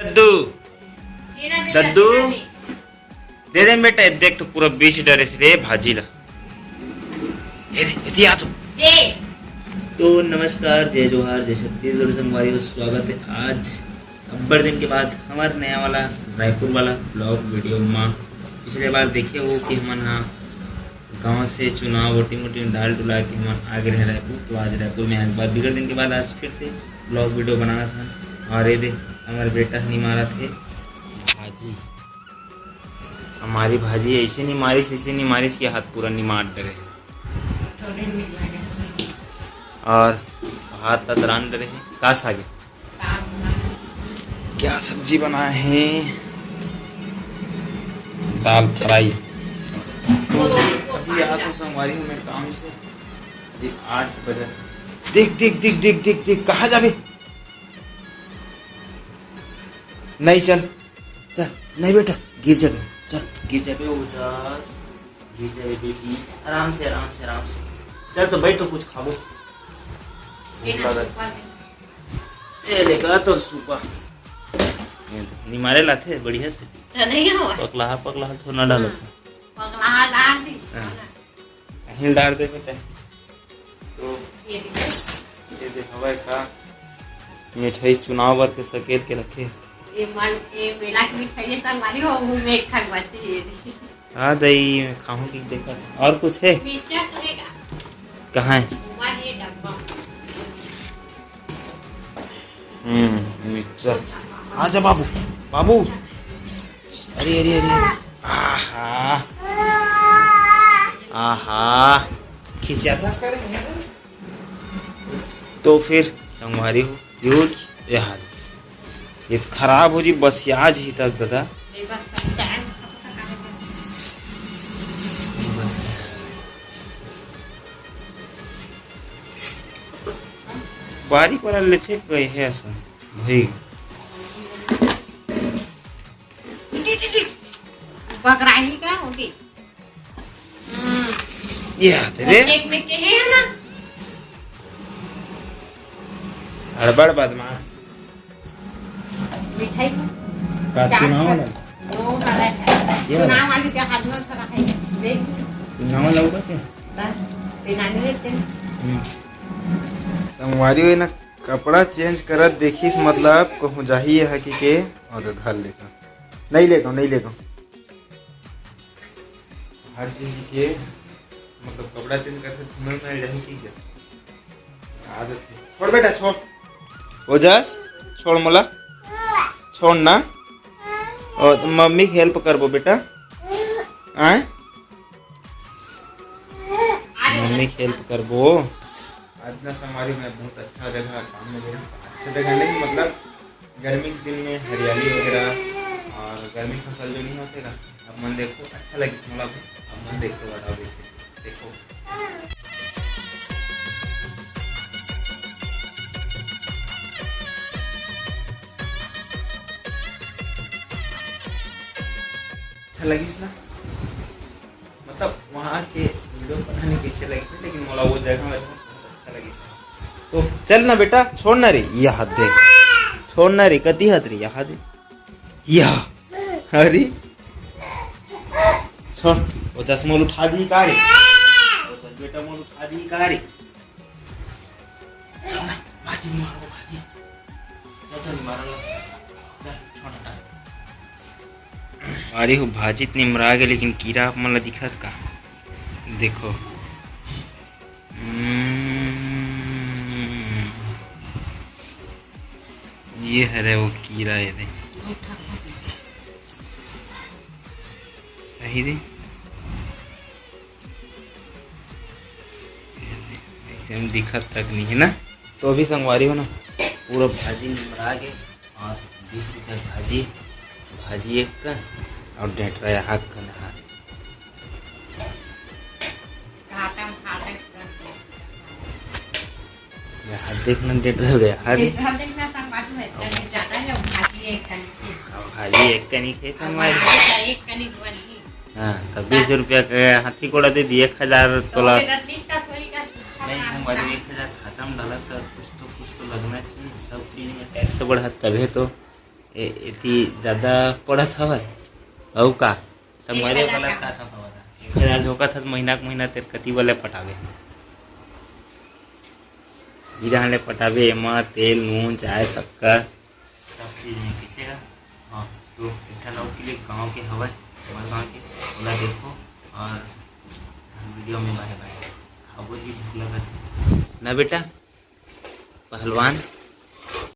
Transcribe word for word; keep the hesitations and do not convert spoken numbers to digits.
दद्दू, दद्दू, दे दे बेटा, देख तो पूरा बीस डरे से रे भाजी ला। ये दे, ये दे, आ तो। दे। तो नमस्कार, जय जोहार, जय छत्तीसगढ़ संगवारी हो, स्वागत है आज अब्बड़ दिन के बाद हमारे नया वाला रायपुर वाला ब्लॉग वीडियो मा। पिछले बार देखे हो कि हमन हा गांव से चुनाव वोटिंग वोटिंग डाल डुला के हमन आ गए रहे रायपुर। तो आज रायपुर में आए के बाद बिगड़ दिन के बाद आज फिर से ब्लॉग वीडियो बनाना था। और ये दे, हमारे बेटा नहीं मारा थे भाजी, हमारी भाजी ऐसे नहीं मारिस, ऐसे नहीं मारिस कि हाथ पूरा निमार डरे। और हाथ ला दरान डरे है। का सागे? क्या सब्जी बनाए हैं? दाल फ्राई। अभी यहाँ तो संगवारी हूँ मैं काम से, ये आठ बजे। देख, देख, देख, देख, देख, देख, कहाँ जाबे? नहीं, चल, चल, नहीं बेटा, गिर जाबे, चल, गिर जाबे, उजास, गिर जाबे बेटी, आराम से, आराम से, आराम से। चल तो बैठ, तो कुछ खाबो। भूख लागत। ये लेगा तो सूपा। ये निमारे लाथे बढ़िया से। तो नहीं हो। पकलाहा, पकलाहा थोड़ा ना डालत है। पकलाहा डाल दी। हाँ। कहीं डाल दे बेटा। तो ये देखो। ये दे हवा का मिठाई चुनाव बर के सकेल के रखे। ये मन, ये मेला की मिठाई है, सब मारी हो, मुंह में एक खन बची है। हाँ दई, मैं खाऊं कि देखा। और कुछ है? मिर्चा तो है का? कहाँ है? हुआ ये डब्बा। हम्म, मिर्चा। आजा बाबू, बाबू। अरे, अरे, अरे, अरे। आहा। आहा। खिसियाथस करे। तो फिर संगवारी हो, यूज यार, ये खराब हो जी, बस याज ही तक दादा। बारीक वाला लेथे गए है ऐसा भाई। बगराही का होगी। हम्म। ये आते रे। एक में के है ना? हड़बड़ बदमाश। मिठाई का चाट चुनाव वाला? वो वाला है। ये वाला? चुनाव वाली के हाथ में थोड़ा है। देख। चुनाव वाला होगा क्या? बस, बिना नहीं रहते। हम्म। संगवारी हो ना, कपड़ा चेंज करत देखिस, मतलब कहूँ जाही ये हकी के, और तो धर लेगा। नहीं लेगा, नहीं लेगा। हर चीज के मतलब कपड़ा चेंज करके घूमे में रही की क्या आदत है। छोड़ बेटा, छोड़। ओजस, छोड़ मोला, छोड़ ना। और मम्मी की हेल्प करबो बेटा। आए, मम्मी की हेल्प करबो। आज ना संगवारी मैं बहुत अच्छा जगह काम में गया, अच्छा जगह नहीं, मतलब गर्मी के दिन में हरियाली वगैरह और गर्मी फसल जो नहीं होते ना, अब मन देखो अच्छा लगी, मोला भी अब मन देखो बताओ जैसे देखो। अच्छा लगिस ना, मतलब वहाँ के वीडियो पता नहीं कैसे लगिस, लेकिन मोला वो जगह में बहुत अच्छा लगिस। तो चल ना बेटा, छोड़ ना रे, यह देख, छोड़ ना रे, कति हाथ रे, यह दे, यह, अरे छोड़, वो दस मोल उठा दी का रे, वो दस बेटा मोल उठा दी का रे। चल ना, भाजी नहीं मारो, भाजी। चल, चल, नहीं मारो। चल, छोड़ हटा। अरे हो, भाजी तो निमरा गए, लेकिन कीरा आप मन ला दिखत का? देखो। हम्म, ये हरे वो कीरा, ये दे। अही दे। ऐसे में दिखत तक नहीं है ना। तो अभी संगवारी हो ना, पूरा भाजी निमरा के और बीस रुपया भाजी, भाजी एक कन और डेंटरा यहाँ कन है। यहाँ देख ना, डेंटरा गया। हाँ जी। डेंटरा देखना संगवारी है, तो ज्यादा है, भाजी एक कन की। अब भाजी एक कनी के अब संगवारी। भाजी का एक कनी बनी। हाँ, तो बीस रुपया के हाथी कोड़ा दे दिए, एक हजार तो तोला। ओके, दस बीस का सोई का नहीं, संगवारी, एक हजार खाता में डाला तो कुछ तो, कुछ तो लगना चाहिए। सब चीज में टैक्स बढ़ा तबे तो। ए-, एती ज्यादा पड़त हवय। अउ का? संगवारी हो, गलत का था हवय? एक हजार झोंकत हस महीना के महीना, तेर कति वाले पटावे। बिधान ले पटावे, एमा तेल, नून, चाय, शक्कर। सब चीज में कइसे हे? हाँ, तो एक ठन अउ clip गाँव के हवय, हमर गाँव के, ओला देखो और video में bye bye। खाबो जी, भूख लगत हे ना बेटा, पहलवान।